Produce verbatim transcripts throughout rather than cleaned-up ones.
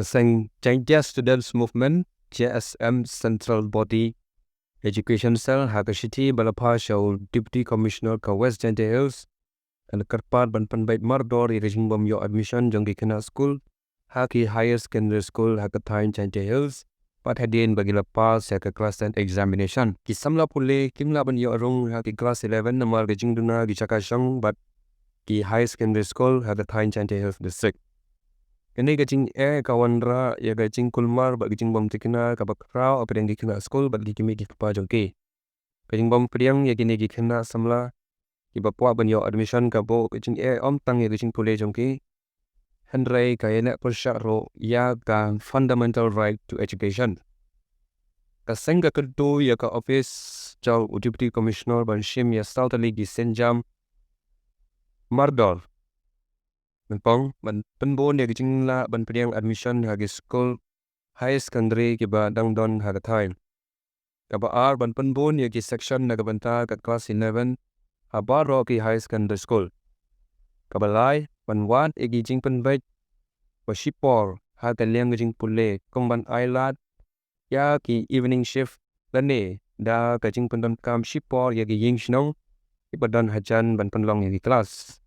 Ka seng Jaintia Students Movement, J S M, Central Body Education Cell ha ka shithi ba la phah sha u Deputy Commissioner ka West Jaintia Hills, ka la kyrpad ban pynbeit mardor ïa ka jingbym ïoh admission jong ki khynnah skul ha ki higher secondary school ha ka thaiñ Jaintia Hills, bad hadien ba ki la pass ïa ka class ten examination. Ki samla pule kim lah ban ïoh rung ha ki class eleven namar ka jingduna ki jaka shong bad ki higher secondary school ha ka thaiñ Jaintia Hills District. Kane ka jingeh ka wanrah ïa ka jingkulmar bad ka jingbym tikna kaba khraw hapdeng ki khynnah skul bad ki kmie ki kpa jong ki. Ka jingbym pdiang ïa kine ki khynnah samla kiba kwah ban ïoh admission ka buh ka jingeh ym tang ïa ka jingpule jong ki, hynrei ka ïaleh pyrshah ruh ïa ka fundamental right to education. Ka seng ka kyntu ïa ka ophis jong u Deputy Commissioner ban shim ïa saw tylli ki sienjam mardor. Nyngkong, ban pynbun ïa ka jinglah ban pdiang admission ha ki skul higher secondary kiba dang don ha ka thaiñ. Kaba ar, ban pynbun ïa ki section na ka bynta ka class eleven ha baroh ki higher secondary school. Kaba lai, ban wad ïa ki jingpynbeit ba shipor ha ka liang ka jingpule, kum ban ai lad ïa ki evening shift lane da ka jingpyndonkam shipor ïa ki ïing shnong kiba don hajan ban pynlong ïa ki klas.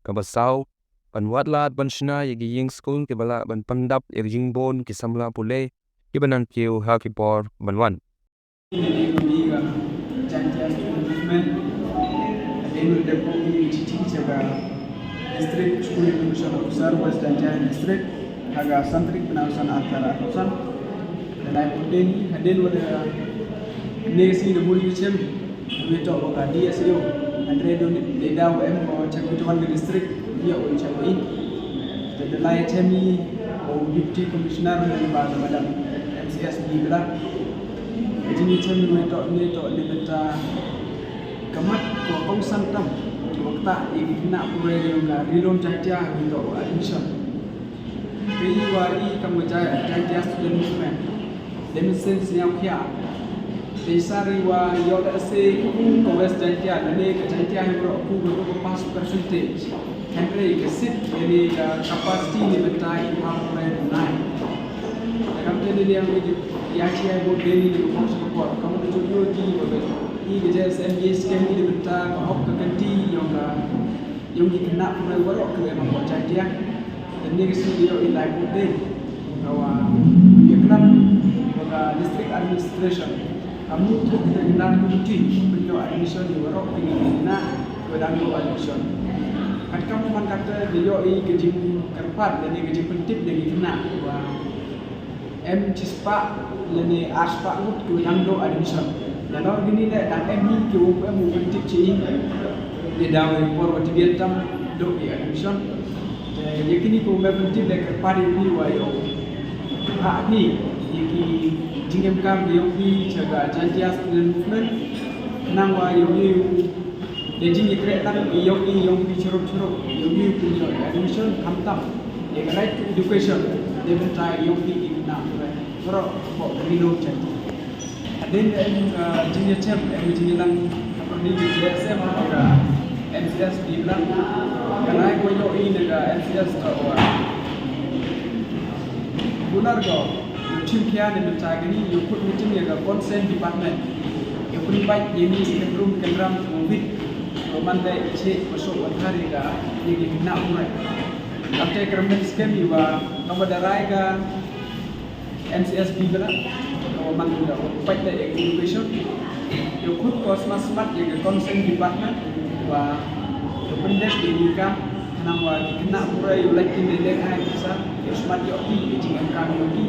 Kaba saw, ban wad lad ban shna ïa ki ïing skul kiba lah ban pyndap ïa ka jingbun ki samla pule kiba nang kiew ha ki por ban wan. Ïa ka Jaintia Student Movement, hadien ba la dep buh ïa ka shithi sha ka District School Education Officer West Jaintia District ha ka san tarik bnai san ar hajar arphew san. Ka la ïa pynbeit hadien ba la, ne ka sngi da bun ïa ka shem, ïa ka toh ka D S E O, hynrei dei da u M O, u chairman ka district, ïa u chairman. Te da la ïa shem ïa u Deputy Commissioner ne ba ka Madam M C S Bibla. Ka jingïashem ne toh, ne toh ne bynta ka mat ka kongsan tam ka ktah ïa ki khynnah pule jong ka Ri Lum Jaintia, ne toh admission. Te i wa i kam ka Jai-, Jaintia Student Movement, dei mynsiem sngewkhia. Te sa ri wa ïoh lehse ku ka West Jaintia lane ka Jaintia hi baroh ku ka pass percentage. Hynrei ka seat lane ka capacity ne bynta i bha pule nai. Te kam te ne liang i ïa ki ai bud dei ne ka pos ka por. Kam ka jong i wa i ka J S M i skem i ne bynta ka hok ka kynti ïong ka, ïong ki khynnah pule baroh ki em ha ka Jaintia. Te ne ka sngi ïoh i lai bud dei. Ka wa ïa klam ka District Administration. Ka mut ka nang committee ban ïoh admission ïa baroh ki khynnah kiba dang ïoh admission. Katkam man kata ka ïoh i ka jingkyrpad lane ka jingpyntip na ki khynnah ba em shispah lane arspah ngut kiba dang ïoh admission. Nalor kine leh dang em hi kiba ym pyntip sha i. Lada por ba tbian tam ïoh i admission. Te ïa kine kiba ym pyntip leh kyrpad ïa phi wa ïoh. Ha phi ïa ki jingem kam ïoh phi sha ka Jaintia Student Movement. Nang wa ïoh ïa u, ïa jingïakren tang ïoh ïa ïoh phi chirup chirup ïoh ïa phi ïoh admission khamtam ïa ka right to education. Dei bynta ïoh phi ki na pura pura ko ri lo chen. Hadien em ka jingïashem em jingïalang ka pyrdi ki J S M ka M C S Bibla. Ka lai ko ïoh i na ka M C S ka wa. Bunar ko ïoh tim khia ne mynta kini ïoh khut meeting ïa ka concern department. Ïoh khut bait ïa ni ïa ka room ka ram ko bit. Ko man dei che ko so wa thari ka ïa ki na umai. Kam te kyrmen skem i wa kam wa da rai ka M C S Bibla, ka wa man da wa pait da education. Ïoh khut ko smat smat ïa ka concern department wa ïoh pyndes ïa ki kam nang wa ki khynnah pule ïoh lait ki ne leh ai pisa ïoh smat ïoh ki ïa jingem kam ïoh ki.